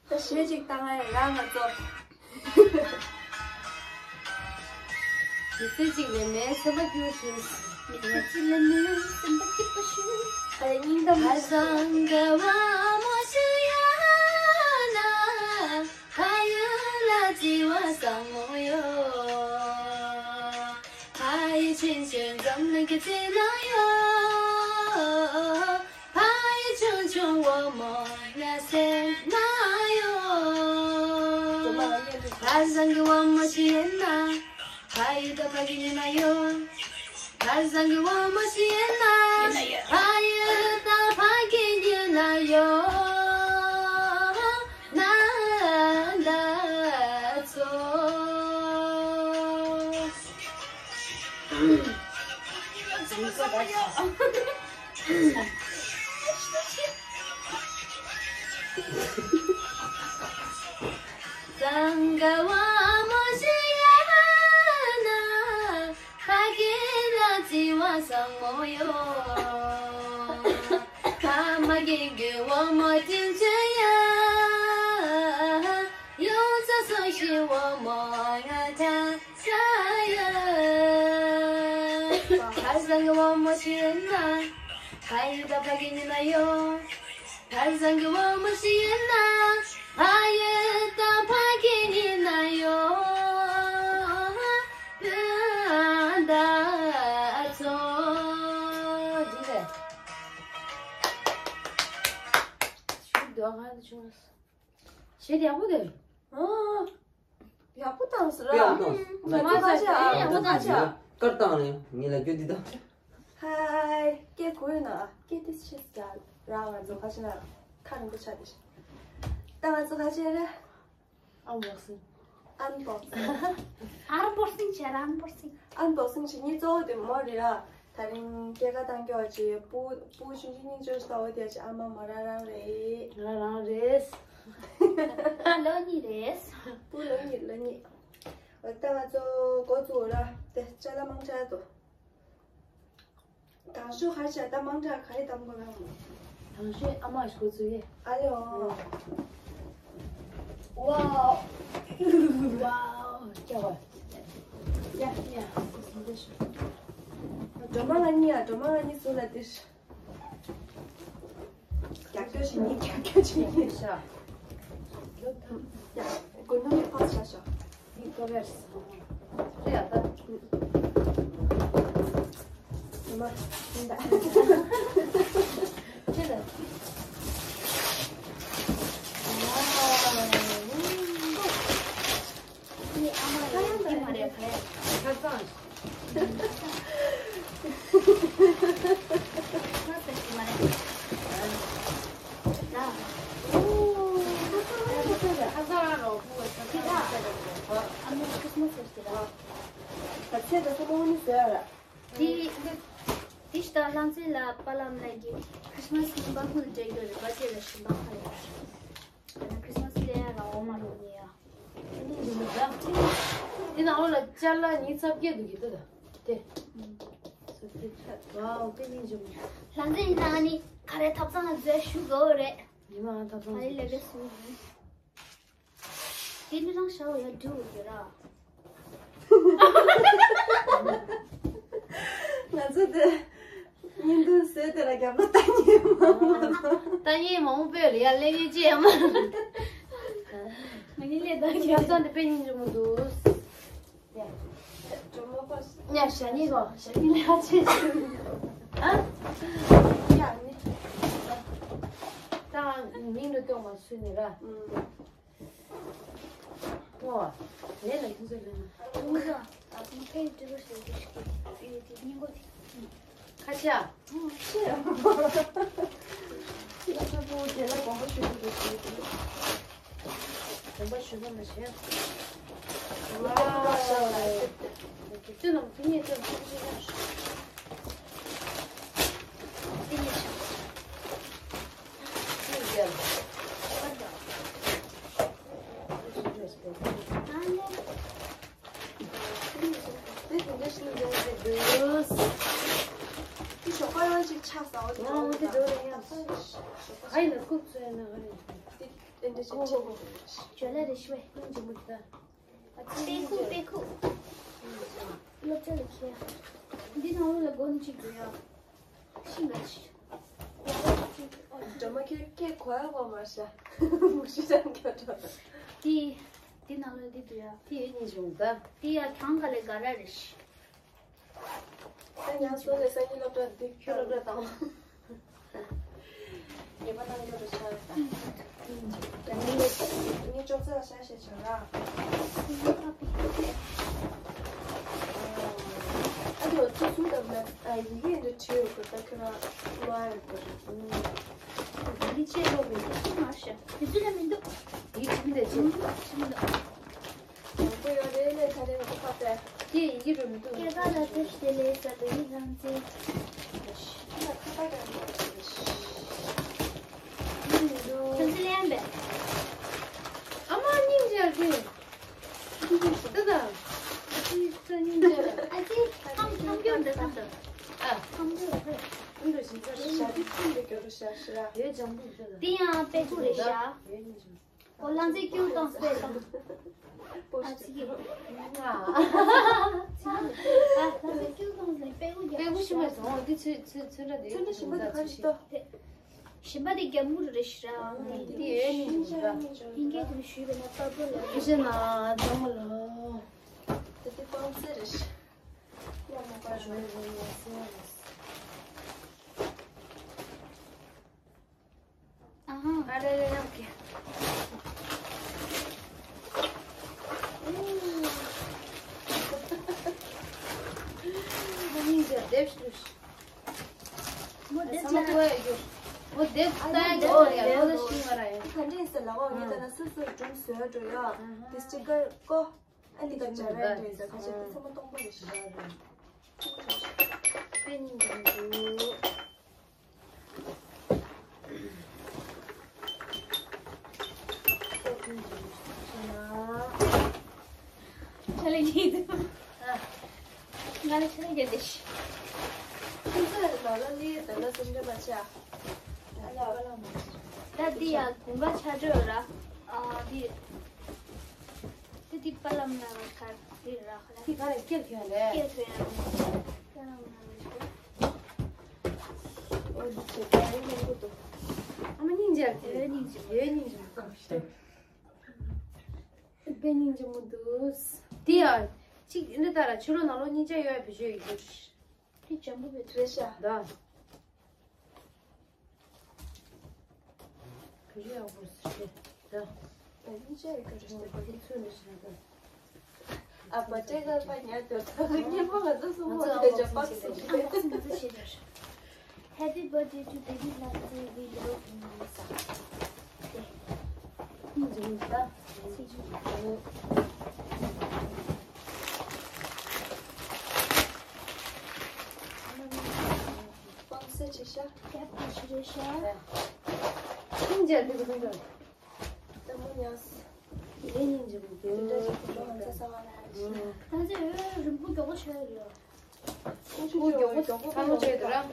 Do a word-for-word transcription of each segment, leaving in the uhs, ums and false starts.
ད་གཞས་གཅིག་བཏང་ཨེ་རང་ང་ཚོ། མི་ཚེ་གཅིག་ལས་མེད་སེམས་པ་སྐྱིད་པོ་ཞུ། མི་ཚེ་གཅིག་ལས་མེད་སེམས་པ་སྐྱིད་པོ་ཞུ། ཨ་སྙིང་གཏམ། ཁ་སང་གི་བ་མོ་ཞིག་ཡ་ན། ཕ་ཡུལ་ལ་བརྩི་བ་བཟང་མོ་ཡོད། ཕ་ཡུལ་ཆུང་ཆུང་འཛམ་གླིང་གི་རྩེ་ན་ཡོད། ཕ་ཡུལ་ཆུང་ཆུང་འོ་མོ་ང་སེམས་ན་ཡོད། ཁ་སང་གི་འོ་མོ་ཞིག་ཡིན་ན། ཕ་ཡུལ་དང་ཕ་གི་ཉི་མ་ཡོད། ཁ་སང་གི་འོ་མོ་ཞིག་ཡིན་ན། ཕ་ཡུལ་དང་ཕ་གི་ཉི་མ་ཡོད། ན་ད་ཚོ། གཙང་ཁ་བ་མོ་ཞིག་ཡ་ན། ཕ་གི་ལ་བརྩི་བ་བཟང་མོ་ཡོད། ཕ་མ་རྒན་གྱི་འོ་མོ་དྲིན་ཆེ་ཡ། ཡོང་ས་སོ་ཞིག་འོ་མོ་ང་ཆ་ས་ཡ། ཁ་སང་གི་འོ་མོ་ཞིག་ཡིན་ན། ཕ་ཡུལ་དང་ཕ་གི་ཉི་མ་ཡོད། ཁ་སང་གི་འོ་མོ་ཞིག་ཡིན་ན། ཕ་ཡུལ་དང་ཕ་གི་ཉི་མ་ཡོད། ད་ཚོ། འདི་རེད། ཞུ་འདོད་ང་ཚོ་བྱུང་། གཞས་དེ་ཡག་པོ་འདུག་ཨ། ཡག་པོ་བཏང་སོང་ར། ཡག་པོ་བཏང་སོང་། ང་ཚོ་ཁ་ཤས་ཨ། ཡག་པོ་བཏང་སོང་། དཀར་བཏང་ནས་ངེད་ལ་སྐྱོ་འདི་དང་། ཧའི། སྐད་གོ་ཡོད་ན། སྐད་དེ་ཤེས་ཀྱང་ར། ང་ཚོ་ཁ་ཤས་ན་ཁ་རིང་པོ་ཆགས་དེ་ཤི། ད་ང་ཚོ་ཁ་ཤས་རེད། ཨན་བོག་སིང་། ཨན་བོག་སིང་། ཨན་བོག་སིང་བྱས་ར། ཨན་བོག་སིང་། ཨན་བོག་སིང་བྱེད་མཁན་གཙོ་བོ་དེ་མོ་རེད་ཨ། ད་རིང་སྐྱེས་ཀ་བཏང་སྐྱོ་ཅེས་སྤུ་སྤུ་ཆུང་ཆུང་སྙིང་རྗེ་ཞིག་ལྟ་བུ་དེ་ཅེས་ཨ་མ་མོ་རང་རང་རེད། ང་རང་རེད། ཨ་ལོ་གཉིས་རེད། སྤུ་ལོ་གཉིས་ལོ་གཉིས། འོ་ད་ང་ཚོ་འགོ་བཙུགས་ར། དེ་ཅ་ལག་མང་དྲགས་འདུག་དང་ཤོས་ག་རེ་བྱས། ད་མང་དྲགས་ག་རེ་གཏམ་དགོས་རང་མོ། དང་ཤོས་ཨ་མ་ཞིག་འགོ་བཙུགས་ཡེ། ཨ་ལེ་འོ། ཝའོ། ཝའོ། ཀྱ་ཝ། ཡ་ཡ། སྒྲོལ་མ་ང་གཉིས་ཡ། སྒྲོལ་མ་ང་གཉིས་ཟུར་ལ་འདིར། རྒྱབ་སྐྱོར་བྱེད་མཁན། རྒྱབ་སྐྱོར་བྱེད་མཁན། ཤ། ཡ། སྒོ་ནང་གི་ཕག་ཤ་ཤ། ཡིག་ཏོ་བེར་སི། རེད་ཡ་ད། ཉི་མ། ཉི་མ། ཁྱེད་ལ། ཨ། ཁ་ཡང་ད་མ་རེད། ཁ་ཡང་ཁ་ཚང་། ཁ་ཚང་ཞིག་མ་རེད། ད། ཁ་ཚང་རང་རོགས་བུ་ཁ་ཚང་ཨ་མའི་ཁྲིས་མ་སི་ཟེར་གྱི་ར། ད་ཚེ་ད་ཚེ་མོ་ནི་ཟེར་ར། དེ་དེ་ལྟ་ལྷ་མཛེས་ལ་པ་ལམ་ལ་གི་ཁྲིས་མ་སི་ནི་པ་ཁུལ་འདྲེ་གྱོ་རེད། པ་ཅེ་ལ་ཤིང་པ་ཁ་ཡོད། ཁྲིས་མ་སི་ལ་ཡ་ར་འོ་མ་རོ་ནི་ཡ། དེ་ནང་ལོགས་ལ་ཅ་ལག་ཉིས་རྩ་བརྒྱད་འདུག་གི་འདུག་ད། དེ། ཨུམ། སོ་དེ་ཆ། ཝའོ། དཔེ་སྙིང་རྗེ་མོ། ལྷ་མཛེས་ཡིན་ན་ནི་ག་རེ་ཐབ་ཚང་ལ་འཛུལ་ཞུ་དགོས་རེད། ཉི་མ་ཐབ་ཚང་ཨ་ལེ་ལེ་སུ། དེ་ནི་རང་ཤ་བ་ཡ་འགྲོ་གི་ར། ང་ཚོ་དེ་བརྙན་ཐུང་བཟོས་དེ་ལ་རྒྱབ་ལོ་ལྟ་མཁན་མང་པོ་འདུག་ལྟ་མཁན་མང་པོ་ཡོད་རེད་ཡ། ལེན་མཁན་ཅི་ཡང་མ་རེད། ང་གཉིས་ལས་ལྟ་མཁན་ཡག་ཙང་དེ་དཔེ་སྙིང་རྗེ་མོ་འདུག་ཡ། གྲོ་མོ་པ། ཡ་ཞྭ་སྙིང་གོ་ཞྭ་སྙིང་ལས་ཆེ་ཞིག་ཨ། ཡ་ནི། ད་མིང་ལ་གཏོང་བ་སུ་ནི་ར། ཨུམ། ཨོ། ངས་ལ་ཁྱོད་ཚོ་ལ། ཨ་ཁུ་མོ་ལ། ཨ་ཁུ་མོ་ཕའི་འདྲི་བ་ཞིག་འདི་ཞིག་གི་ཨེ་དེ་སྙིང་པོ་དེ། ཁ་ཤ། ཨོ་ཤེས། ལ་ཁུ་མོ་དེ་ལ་དགོངས་པ་ཞུ་གི་འདུག་ཞུ་གི་འདུག་དགོངས་པ་ཞུ་བ་མ་བྱས། ཝའོ། ཁ་ཤ་ལ་ཨེ་དེ། དེ་ནང་དེ་ནས་དེ་ནང་དེ་ནས་དེ་ནས་ཤ། དེ་ནས་ཤ། དེ་དེ་འདྲ་ཞིག་འདྲ་ཞིག་འདུག་དེ་ཞོགས་པ་རང་ཞིག་ཆ་ཟ་བ་ཞིག་ཨོ་དེ་འདྲ་རེད་ཡ། ཨ་ཡིན་ན་ཁུག་ཚོད་ན་ག་རེ། དེ་དེ་ ཅོ་ལེ་རེ་ཤི་བས། སྙིང་རྗེ་མོ་འདུག་ད། དཔེ་ཁུག་དཔེ་ཁུག་སློབ་གྲྭ་ལ་ཁྱེར། འདི་ནང་ལོགས་ལ་སྒོ་ནས་གཅིག་འདུག་ཡ། ཤིང་ལ་ཤི། སྒྲོལ་མ་ཁྱོད་སྐད་གོ་ཡག་པོ་མ་ཤ། མུ་ཤི་ཅང་ཁྱོད་འགྲོ། དེ། དེ་ནང་ལ་འདི་འདུག་ཡ། དེ་ཡོད་ཉིན་བྱུང་ད། དེ་ཡ་གྱང་ག་ལས་ག་ར་རེ་ཤི། ད་ཉང་སོ་ལས་སང་ཉིན་སློབ་གྲྭ་འདི་ཁྱོད་སློབ་གྲྭ་དང་། ཉེས་པ་གནང་རྒྱུ་རུ་ཆགས་ཡོད་ད། ངས་ཅོག་ཙེ་ལ་ཤ་ཤེད་བྱོས་ར། ཨ་དེ་བ་ཚུགས་གསུམ་དང་ན་ཡི་གེ་འདི་བྲིས་ཡོད་གི། ད་ཁྱོད་རང་ལོ་ཨ་ཡོད་གི་རེད། ཡི་གེ་ཅེས་ལོ་མི་འདུག་ཅི་མ་ཤེས། དེ་ཚོ་ལ་མི་འདུག་ཡི་གེ་བྲིས་མི་འདུག་ཅི་མི་འདུག་ཅི་མི་འདུག་ཡང་པོ་ཡོད་རེད་ལས་ཁ་རེ་བ་ཁ་པས། ཀྱེ་ཡི་གེ་རུ་མི་འདུག་སྐྱེ་རྒ་ལ་བཀྲ་ཤིས་བདེ་ལེགས་ཟེར་ལ་ཡི་རང་བཙན། ཁྱོད་ཚོ་ལན་པས། ཨ་མ་སྙིང་རྗེ་གི། ད་ད། ཨ་ཙི་ཁོ་སྙིང་རྗེ་ལ། ཨ་ཙི་ཁམ་ཁམ་སྐྱོ་འདྲ་ཁམ་དང་། ཨ། ཁམ་སྐྱོ་ལ་ཕེབས། འདི་ཞིག་ཚ་ཞག་དེ་ཁམ་དེ་སྐྱོ་རུ་ཤ་ཤ་ར། ཡོད་ཅང་འདུག་ཤ་ལ། དེ་ཡང་དཔེ་ཁུག་རེད་ཤག་ཡོད་ཉིན་བྱུང་། ཨོ་ལང་ཚེ་སྐྱུར་བཏང་སྤེལ་བཏང་། ཨ་ཙི་གི། ཨ་ལང་ཚེ་སྐྱུར་བཏང་སྤེལ་དཔེ་ཁུག་རྒྱབ། དཔེ་ཁུག་ཤི་མ་སོང་། འདི་ཚོས་ཚོས་ཚོས་འདྲ་དེ་ཚོས་འདྲ་ཞིམ་པ་དེ་ག་རེ་ཤི་ཏོ། ཞིམ་པ་དེ་རྒྱབ་མུར་རེ་ཞིག་ར། དེ་ཡོད་ནི་ཞིམ་པ། ཡིན་གྱི་དེ་ཞུས་པ་ན་པར་པོ་ལ། ཁྱི་ཤེས་ན་ཚང་མ་ལོ། དེ་དེ་པང་སེ་རེ་ཞིག་ཡ་མོ་པ་ཞོ་རེ་ཡ་སེ་རེ། ཨ་ཧ། ཨ་རེ་རེ་ཡ་ཀེ། མོ་ནིང་ཇ་དེབ་ཤུ་ཤུ། མོ་དེབ་ལ། མོ་དེབ་ལྟ་ཡ་གོ་ཡ་ལོ་ལ་ཤིང་བ་ར་ཡ། ག་འདྲས་ཟེར་ལ་འོ་ངས་ད་ན་སོ་སོར་སྒྲུང་བཟོས་འགྲོ་ཡ། དེ་སི་ཊི་ཀར་ཀོ། ཨ་ནི་ད་འདྲ་ར་འདྲས་ཟེར་ཁ་ཤས་དེ་ཚང་མ་སྟོང་པ་རེད་ཤག་དཔེ་སྙིང་རྗེ་མོ་འདུག་ཆ་ལེ་ཡིན་འདུག་ང་ལ་ཆ་ལེ་རྒྱལ་ཏེ་ཤི། ཁྱེད་ཚོ་ལ་ལ་ལི་ད་ལ་སེམས་ཁྲལ་མ་བྱ། ད་འདི་ཡང་དགུན་ཁ་ཆར་འགྲོ་ཡོད་ར། ཨ་འདི། དེ་དེ་པ་ལམ་ན་ཁར་དེ་ར་ཁ་ལ། དེ་ག་ལ་སྐྱེལ་ཐོན་རེད། སྐྱེལ་ཐོན་ཡ། པ་ལམ་ན་ཁར། ཨོ་འདི་ཚོ་ད་ཡིན་ཡོང་གི་འདུག་ཨ་མ་སྙིང་རྗེ་རེད། ཡོད་སྙིང་རྗེ་མོ། ཡོད་སྙིང་རྗེ་མོ། དཔེ་སྙིང་རྗེ་མོ་འདུག་དེ་ཡ། གཅིག་འདི་ལྟར་ཕྱི་ལོགས་ནང་ལོགས་སྙིང་རྗེ་ཡོད་པའི་བརྗོད་ཡོད་རྒྱུ། དེ་ལྗང་བུ་བས་རེད་ཤག་ད། ག་རེ་ཡག་པོ་ཟེར་ཏེ། ད། ཨ་ནི་ཅག་གི་རེ་ཞིག་ད་དེ་ཚོ་ནི་ཞིག་ད། ཨ་པ་ཏྲེ་ག་པ་ཉར་དུ་ད་སྙན་མོ་ང་ཚོ་སུ་མོ་དེ་ཅག་པགས་སུ་ཞིག་ཨ་ཙི་ང་ཚོ་ཞིག་རེད། Happy birthday to baby Lamzi, we love you, Lisa. དེ། ཨིན་ཇི་ད། སྤོན་སེ་ཆེ་ཤ། རྒྱབ་ཀྱི་ཆེ་རེ་ཤ། ཨིན་ཇི་དེ་གི་དེ་གི། ལྟད་མོ་ཉགས། དེ་ནི་འཇིག་རྟེན་འདྲ་ཞིག་དེ་ལོ་ང་ཚོ་ས་བ་ལ་ཡ་ཞིག་ད་ཚེ་འོད་རིན་པོ་མགྱོགས་པོ་ཆགས་ཡོད། ཁོང་ཚོ་མགྱོགས་པོ་ཚང་མ་བྱས་འདུག་ར།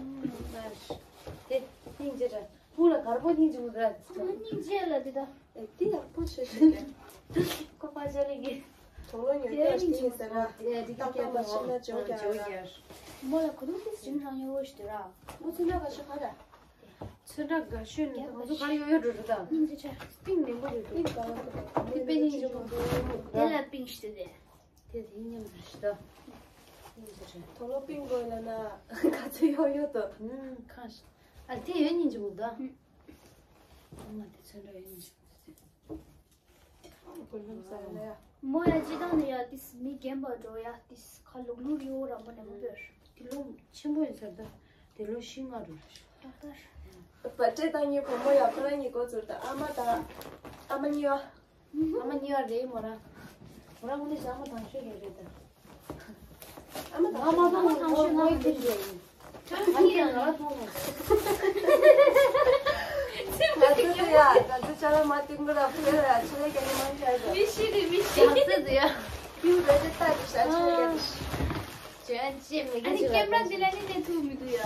དེ་སྙིང་རྗེ་ར། ཕུག་ལ་དཀར་པོ་སྙིང་རྗེ་མོ་ར། ཚང་མ་སྙིང་རྗེ་ལ་དེ་ད། ཨེ་དེ་ཡག་པོ་བྱས་ཤིག་རེད། ཁོ་པ་ཅ་ལི་གི། དོ་ལོ་ཉོ་རྒྱུ་ཨ་ཞིག་ཡིན་ཟེར་ར། དེ་དེ་ཏག་ཏག་མ་བྱས་ན་ཇོ་རྒྱ་ར། མོ་ལ་གོ་དུང་ཏིས་ཅིང་རང་ཡོ་ཞིག་ར། མོ་ཚོ་ན་ག་ཤོད་ག་ར། ཚོན་ཁྲ་དགའ་ཤོས་ནི་ང་ཚོ་གར་ཡོད་ཡོད་འགྲོ་འགྲོ་དང་། སྙིང་རྗེ་ཆེ། སྟེང་ནས་མོ་ཡོད་འགྲོ། སྟེང་ག་ལ་འགྲོ་དང་། དེ་དཔེ་སྙིང་རྗེ་མོ་འདུག་དེ་ལ་པིང་ཞིག་དེ། དེ་དེ་མཉམ་དུ་ཞིག་ད། སྙིང་རྗེ་ཆེ། དོ་ལོ་པིང་གོ་ལ་ན་ག་ཚོད་ཡོད་ཡོད་དོ། ཨུམ་ཁ་ཤ། ཨ་དེ་ཡོད་སྙིང་རྗེ་མོ་ད། ཨུམ། ཨ་མ་དེ་ཚོན་ཁྲ་ཡོད་སྙིང་རྗེ་མོ་དེ། མོ་ཡ་སྤྱི་བཏང་ནས་ཡ་ཏིས་མི་རྒན་པ་འགྲོ་ཡ་ཏིས་ཁ་ལུག་ལུག་ཡོ་ར་མོ་ནས་མོ་བོར། དེ་ལོ་ཆེན་པོ་ཡིན་ས་ད། དེ་ལོ་བཞི་ལྔ་རུ་རེད། ཏག་ཏག་བ་ཏྲེ་དང་ཉི་བུ་མོ་ཡ་ཁོ་རང་གཉིས་འགོ་ཚུར་ད་ཨ་མ་དང་། ཨ་མ་གཉིས་པ། ཨ་མ་གཉིས་པ་རེད་མོ་རང་། མོ་རང་ངོ་ནས་ཨ་མ་དང་ཤོས་རེད་རེད་ད། ཨ་མ་དང་ཤོས་ཨ་མ་དང་ཤོས་ངོ་ཡི་ཁྱེར་རེད། ཁྱོད་ཨ་ཡིན་ང་ལ་མཐོང་ངོ་། ང་ཚོ་ཡ་ང་ཚོ་ཅ་ལག་མ་བཏིང་གི་ལ་ཕུ་ལ་ཆ་ལེ་ག་ནི་མང་ཆ་ཡོད། མི་ཤི་རེད་མི་ཤི། ང་ཚོ་ཡ། ཁྱོད་རེད་དེ་ལྟ་དེ་ཤ་ཆ་ལེ་ག་ནི། ཅན་ཅི་མི་ག་ཅི་ལ། ཨ་ནི་ཀེམ་ར་འདི་ལ་ནི་ནས་ཐུག་མི་འདུག་ཡ།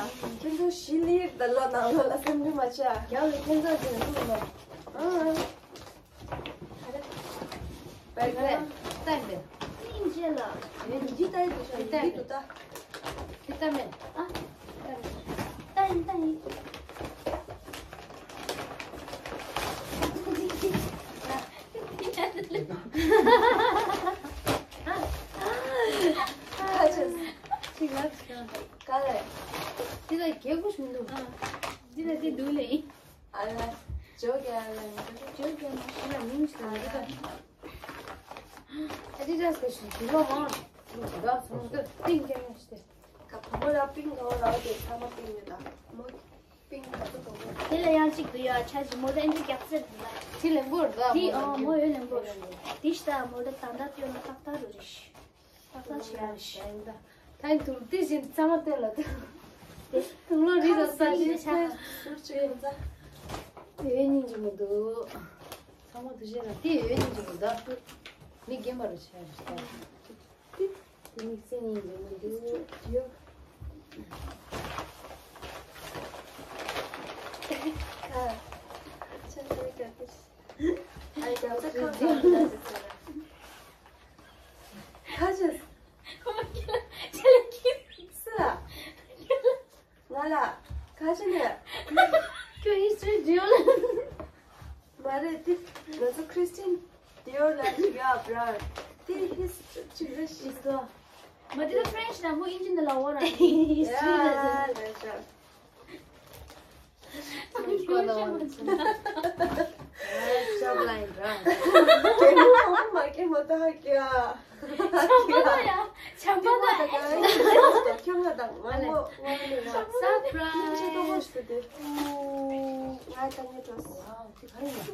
ཁྱོད་ཚོ་ཤི་ལིར་ད་ལོ་ནང་ལོ་ལ་སེམས་ཁྲལ་མ་བྱ། རྒྱབ་ལ་ཁྱོད་ཚོ་ཅི་ལ་ཐུག་ལོ། ཨ། ལྟ་ཡིན་པས། ཏིང་ཅེ་ལ། འདི་ལྟ་ཡི་འདུག་ཤག་འདི་འདུག་ད། འདི་ལྟ་མེད། ཨ། ལྟ་ཡིན་ལྟ་ཡིན། ཨ། ཨ། ཨ། ཨ། ཅིག་ལ་ཅིག་ལ། ག་ལེ། འདི་ལ་རྒྱལ་པོ་ཞིག་འདུག་ཨ། འདི་ལ་འདི་འདུག་ལེ། ཨ་ལ། ཇོ་རྒྱལ་ལ། ཇོ་རྒྱལ་མ་ཤི་ལ་མིང་ཞིག་དང་འདི་དང་། ཨ་ཌི་ཌ་སི་གི་ཞིག་འདུག་ལོ་མ། འདུག་ག་ཚོང་འདི་ཏིང་ཀེ་མ་ཤི་དེ། ག་བུ་མོ་ལ་པིང་ག་བ་ལ་དེ་ཚང་མ་པིང་ཡོད་ད། མོ་པིང་ག་ཚོ་ག་བུ། དེ་ལ་ཡང་གཅིག་འདུག་ཡ་ཆ་ཞིག་མོ་ད་ཨེ་འདྲ་རྒྱག་ཚད་འདུག་ལ། དེ་ལེན་པོར་ད། དེ་ཨ་མོ་ཡོད་ལེན་པོར། དེ་ཤ་ད་མོ་ད་ད་ད་ཏེ་ན་ཏག་ཏག་རུ་རེ་ཤི། ད་ད་ཆེ་ཡ་ཞེན་ད། ད་ཡིན་དུ་དེ་བཞིན་ཚང་མ་སྟོན་ལ་དུ། དུང་ལོ་རི་ར་ས་ཞིག་ཆ། ཟུར་ཆེ་ཡོད་ད། དེ་ཡོད་སྙིང་རྗེ་མོ་འདུག་ཚང་མ་དུ་ཞེན་ལ་དེ་ཡོད་སྙིང་རྗེ་མོ་འདུག་མི་རྒན་པ་རུ་ཆ་རེ་ད། དེ་དེ་མི་ཚེ་སྙིང་རྗེ་མོ་འདུག་ཡོད། ཁ། ཆ་ཚེ་ག་དེ། ཨའི་ག་ཚེ་ཁ་ཚེ་ག་དེ་ཚེ་ལ། ཁ་ཅིག་ཁོ་མ་ཁྱེད་ལ་ཁྱེད་ལ་ཁྱེད། སུ་ལ། ང་ལ། ཁ་ཅིག་ནས། ཁྱོད་ཧི་སི་ཊོ་རི་བྲིའོ་ལ། མ་རེད་དེ། ང་ཚོ་ཁྲི་སི་ཊིན་ཌི་ཡོར་ལ་ཞིག་ཡོད་པ་ར། དེ་ཧི་སི་ཊོ་རི་ཅིག་རེད་ཤི་སོ། མ་དེ་ལ་ཧྥ་རེན་ཆི་ན་མོ་ཨིན་ཇི་ནི་ལ་འོ་ར། ཡ་ལེ་ཤ། ཤོག་ལ་ཡིན་ར། རྒན་མོ་མ་རྒན་མོ་ད་ཀྱ། བྱམས་པ་ད་ཡ། བྱམས་པ་ད་ཡ། ཁྱོད་ང་དང་ང་མོ་ང་མོ་ཡ། སར་པ་རའི་ཛི། ཁྱེད་ཏོ་ཧོ་ཤི་དེ། ང་ད་ངེ་ཏོ། ཝའོ་དེ་ག་རེ་ཡིན།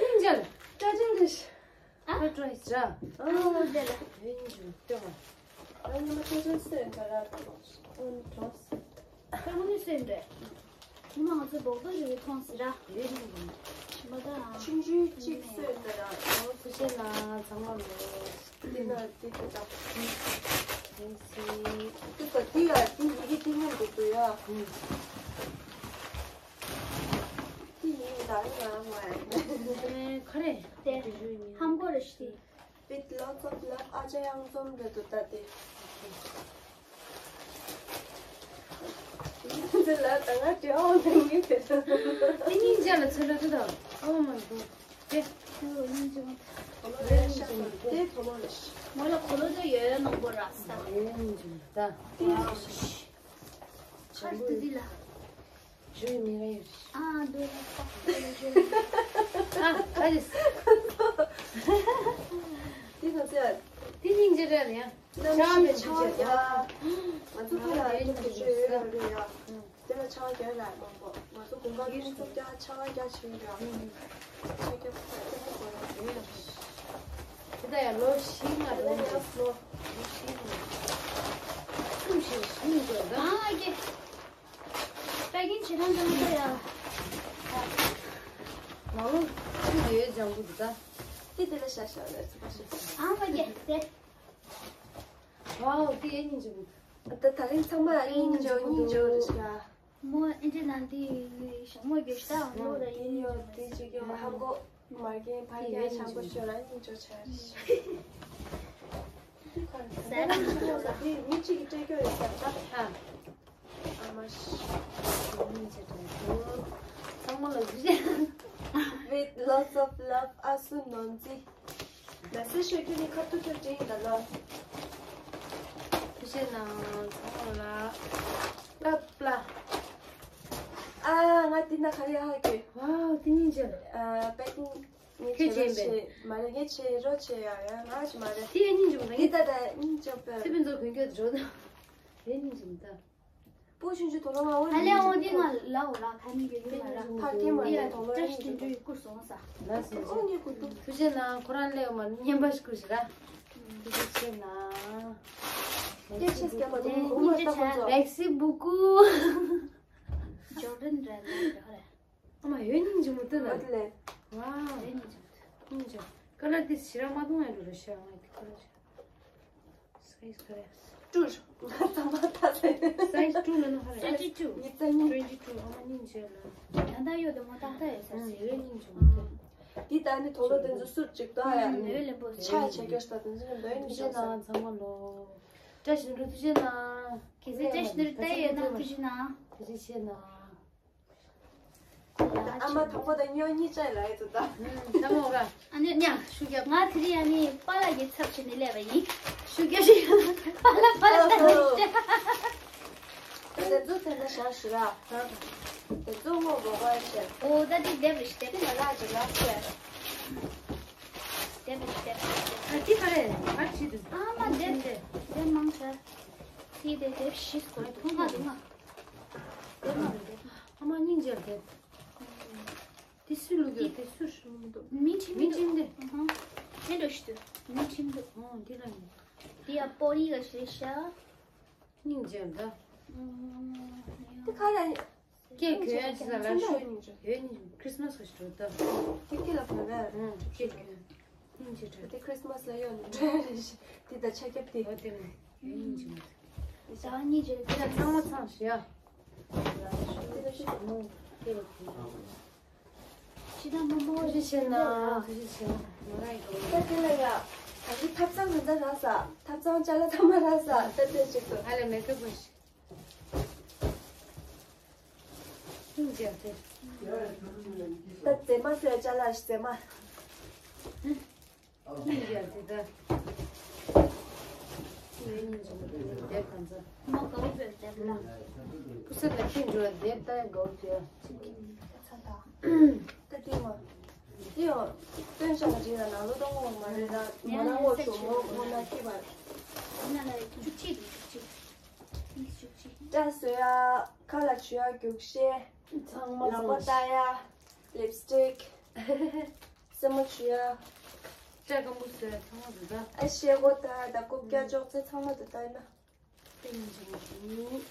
ཨིན་ཇལ། ཀྲ་ཅན་རེ་ཤི། ཨ། ཁ་ཏྲ་ཡི་ཟ། ཨ་ལ་ལ། ཡིན་ཇུ་ཏོ། ཨ་ཉི་མ་ཁ་ཅན་སེ་འདྲ་ར་ཏོ། ཨོན་ཏོ་སེ། ཁ་ངོ་ནི་སེ་འདྲ། ཉི་མ་ང་ཚོ་བོག་ཏོ་རི་བོའི་ཐོང་སི་ར། ཡོད་ནི་ཡིན། ཞིམ་པ་དང་། ཆུང་ཆུང་གཅིག་སེ་འདྲ་ར། ཨོ་ཚུ་ཆེ་ན་ཚང་མ་མེད། འདི་ན་འདི་ཏོ་ད། ཡིན་སི། ཏོ་ད་འདི་ཡ་འདི་ཡི་གེ་འདི་ངན་འདུག་ཏོ་ཡ། ཨུ། འདི་ཡིན་ད་ཡ་ང་། ཨེ་ཁ་རེ། དེ། ཧམ་གོ་རེ་ཤི། With lots of love. ཨ་ཅག་གཡང་འཛོམས་རེད་འདུག་ད་དེ། འདི་ལ་ད་ང་དྲི་བ་འདི་ངེས་དེ། དེ་སྙིང་རྗེ་ལ་ཚོད་ལ་དེ་དང་ཨོ་མ་དུ་དེ། དེ་སྙིང་རྗེ་མ། དེ་དོ་མོ་རེད་ཤག་དེ་དོ་མོ་རེད་ཤག་མོ་ལ་གོ་ལོ་དེ་ཡོད་ཡོད་ནང་པོ་ར་ས། དེ་སྙིང་རྗེ་མ་ད། དེ་སྙིང་རྗེ་ཤག་ཁར་དུ་དི་ལ། ཇུའི་མི་རེ་ཡོད། ཨ་འདོད་ལ་ཏག་ཏག་ལ་ཇུའི། ཨ་ག་རེ། འདི་ཚོ་ཚེ། འདི་སྙིང་རྗེ་རེད་ཡ། གནམ་གཤིས་ཆར་པ་རྒྱག་ང་ཚོ་ཕ་ལ་ཡོད་ཀྱི་ཡོད་རེད་ཡ། དེ་ལ་ཆར་པ་རྒྱག་ཡ་མང་པོ། ང་ཚོ་དགུན་ཁ་ཡིན་ཚུགས་ཀྱང་ཆར་པ་རྒྱག་བྱེད་ཡོད་ཡ། ཆར་པ་རྒྱག་ཡ་དགོས་ཡ་དེ་ཡ། དེ་ལྟ་ཡ་ལོ་བཞི་ལྔ་རེད་ཡ། ལོ་བཞི་ལྔ། ཀུ་ཤུ་ཤུ་དགོས་ད། ཨ་ཀེ། པེ་ཀིང་བྱེད་སྟངས་དང་ལྟ་ཡ། ནང་ལོགས་ཆུ་ཡོད་ལྗང་གུ་འདུག་ད། དེ་དེ་ལ་ཤ་ཤ་རེད་ཚོ་པ་ཤ་ཤ། ཨ་མ་རྒྱལ་དེ། ཝའོ་དེ་ཨེ་སྙིང་རྗེ་མོ། ད་ད་རིང་ཚང་མ་ཨེ་སྙིང་རྗེ་སྙིང་རྗེ་རེད་ཤག་མོ་ཨེ་འདྲ་ན་འདི་ཞག་མོ་རྒྱལ་ཤག་མོ་ར་ཨེ་སྙིང་རྗེ་མོ། དེ་ཅིག་ཡོད་ཧམ་གོ། མར་གན་ཕར་གན་ཆང་པོ་ཤོར་ལ་སྙིང་རྗེ་ཆགས་རེད་ཤག་དེ་མི་གཅིག་གིས་སྤྲད་རྒྱུ་རེད་ཤག་ད། ཨ་མ་ཤི། ཚང་མ་ལ་གཟིགས། With lots of love. ཨ་སུ་ནོར་འཛིན། མེ་སེ་ཇི་ཤོད་རྒྱུ་ནི་ཁ་ཐུག་ཐུག་དྲིས་ཡིན་ད་ལོ། ཐུགས་རྗེ་གནང་ཚང་མ་ལ། ཀབ་ལ། ཨ་ང་འདི་ན་ག་རེ་ཧ་གི། ཝའོ་དེ་སྙིང་རྗེ། ཨ་པེ་ཀིང་། ངས་ཁྱོད་བྱས་བྱས་པས། མ་རེད་ངས་བྱས་རོགས་བྱས་ཡ་ཡ་ང་ཞིག་མ་རེད། དེ་ཡ་སྙིང་རྗེ་མོ་ད་ངས་ད་ད་སྙིང་རྗེ་པོ། སི་པན་ཚོ་གོན་སྐྱོད་འགྲོ་ད། དེ་སྙིང་རྗེ་མོ་ད། པོ་ཆུང་ཆུང་དོ་ལོ་མ་འོ་ད་ལེ་འོ་དེ་ང་ལ་འོ་ལ་ཁ་མི་གི་ཡུལ་ལ་ར། ཕ་སྐད་མ་ཡ་ལེ་དོ་ལོ་ཡ་ཏྲ་ཤི་ཏི་འགྲོ་ཡི་ཀུར་སོང་ས། ལ་སོང་ཨོ་ངས་ཀུ་ཏུ། ཐུགས་རྗེ་གནང་ཁོ་རང་ལེ་འོ་མ་སྙན་པ་ཞིག་ཀུར་ཞིག་ར། ཐུགས་རྗེ་ཆེ་གནང་། སྐད་ཆ་སྐད་མ་དེ་ཁུག་མ་ལྟ་ཁོ་ཚོ། ལེག་སི་བུ་ཀུ། ཇོར་ཌན་ར་ལ་ར་ར། ཨ་མ་ཡོད་སྙིང་རྗེ་མོ་དེ་ལ། ཨོ་དེ་ལེ། ཝའོ། ཡོད་སྙིང་རྗེ་མོ་དེ། སྙིང་རྗེ། ཀ་ལར་དེ་ཞེ་དྲག་མ་མཐོང་ཡ་འགྲོ་རེད་ཤག་ང་དེ་ཀ་ལར་ཞིག་སའིཛ་ག་རེ། ཀྲུར། ང་ཚང་མ་ད་ཟེར། སའིཛ་ཀྲུར་ལ་ནོ་ཧ་རེ། ཀྲུར། ཉི་ཚ་ཉི། ཀྲུར་ཨ་མ་སྙིང་རྗེ་ལ། ད་ད་ཡོད་དེ་མོ་ཏག་ཏག་ཡོད་ས་ཨང་ཟེར། ཡོད་སྙིང་རྗེ་མོ་དེ། འདི་ལྟ་ནི་དོ་ལོ་དེ་ཚོ་སུར་ཅིག་ཏོ་ཡ་ནི་ལེ་ལེ་པོ་ཆ་ཆ་རྒྱོ་ཤ་དེ་ཚོ་ནི་འདོད་ནི་ཐུགས་རྗེ་ཆོག་ས། གནང་ཚང་མ་ལོ། བཀྲ་ཤིས་འདུག་ཐུགས་རྗེ་གནང་། གལ་སྲིད་བཀྲ་ཤིས་འདུག་ལྟ་ཡོད་ན་ཐུགས་རྗེ་གནང་། ཐུགས་རྗེ་ཆེ་གནང་། ཨ་མ་དང་པོ་དང་སྨྱོ་གཉིས་བཅས་ལ་ཨེ་ཚོ་ད། ད་མོ་ར། ཨ་ནི་ཉ་ཤུ་རྒྱབ། ང་དེ་རིང་ཨ་ནི་པཱ་ལགས་ཀྱི་ཚབ་བྱས་ནས་སླེབས་པ་ཡིན། ཤུ་རྒྱབ་ཤུ་རྒྱབ། པཱ་ལགས་པཱ་ལགས་ད་ནི་ཤ། དེ་ཚོ་དེ་འདྲ་བཞག་ཞུ་ར། དེ་ཚོ་ངོ་གོ་གོ་ཨེ་བྱས། ཨོ་ད་དེ་འདེབས་རེ་ཞིག་འདེབས། དེ་ལ་ཅི་ལ་བྱས། འདེབས་རེ་ཞིག་འདེབས། ཨ་ཅི་ག་རེ་ཨ་ཅི་འདུག་ཨ་མ་འདེབས་འདེབས། འདེབས་མང་ཆེ། དེ་དེ་འདེབས་ཤིས་གོ་ཐུང་ང་དུ་ང་། འདེབས་མང་འདེབས། ཨ་མ་སྙིང་རྗེ་འདེབས། དེ་སུས་བླུགས་ཡོད། དེ་སུས་བླུགས་འདུག་མི་ཁྲིམས་མི་འདུག་ཁྲིམས་དེ། ཨ་ཧ། ཁྱེད་འགྲོ་ཞིག་འདུག་མི་ཁྲིམས་འདུག་ཨོ་འདི་ལ་ཡིན། འདི་ཡ་པོ་རི་ག་ཞེས་ཤ། སྙིང་རྗེ་འདི། ཨ་ཡ། དེ་ག་ལ་ཡིན། སྐད་གྱོན་ཡ་ཅི་ལ་ལ་ཤོད་སྙིང་རྗེ། ཡོད་སྙིང་རྗེ། ཁྲིས་མ་སི་ག་ཞིག་འགྲོ་ད། དེ་སྐད་ལ་བོད་པས། ཨོ་སྐད་གྱོན། སྙིང་རྗེ་འདྲ། དེ་ཁྲིས་མ་སི་ལ་ཡོད་ནི་འདྲ་རེད་ཤི། དེ་ད་ཆ་ཁྱབ་དེ། ཨོ་དེ་མོ། ཡོད་སྙིང་རྗེ་མོ། ད་སྙིང་རྗེ་རེད། དེ་ལ་ཚང་མ་ཚང་ཞུ་ཡ། དེ་ལ་ཤི་དེ་མོ། དེ་ལ་དེ། ཕྱི་ནང་མ་མོ་ཐུགས་རྗེ་ཆེ་གནང་། ཐུགས་རྗེ་ཆེ་གནང་། མོ་ར་ཡི་གོ། ད་དེ་ལ་ཡ། ད་གི་ཐབ་ཚང་ག་འདྲ་རག་ས། ཐབ་ཚང་ཅ་ལག་ཚང་མ་རག་ས། ད་དེ་ཅིག་ཏུ། ཨ་ལེ་མེ་ཀ་བོ་ཤི། སྙིང་རྗེ་དེ། ད་མཛེས་མ་ཟེར་ཅ་ལག་ཞིག་མཛེས་མ། སྙིང་རྗེ་དེ་ད། སྙིང་རྗེ་དེ་གང་ཚ། མ་གའུ་བོད་དེ་ལ། ཕུ་སེ་ད་ཁྱིམ་འགྲོ་དེ་ད་གའུ་བོད། ཚ་ད། ད་དེ་མ། དེ་ཡང་སྟོན་ཤ་ལ་རེད་ལ་ནང་ལོ་ཏོ་ངོ་མ་རེད་ལ་མ་རང་ངོ་ཆུ་ངོ་ངོ་ན་ཁྱི་བར། ང་ལ་བཅུ་གཅིག་རེད་བཅུ་གཅིག་བཅུ་གཅིག་སྐྲ་བཟོ་ཡ། ཁ་ལ་བྱུག་ཡ་རྒྱུག་ཤེས། ཚང་མ་ལག་པ་ཚང་ལྟ་ཡ། ལིབ་སི་ཊིག་སེན་མོ་བྱུག་ཡ། སྐྲ་སྐམ་པོ་བཟོས་ཚང་མ་འདུག་ད། ཨ་ཤེལ་སྒོ་ལྟ་ཡ་ད་རྐུབ་བཀྱག་ཅོག་ཙེ་ཚང་མ་འདུག་ད་ཡིན་ན། ཏིང་འཛིན་གྱིས།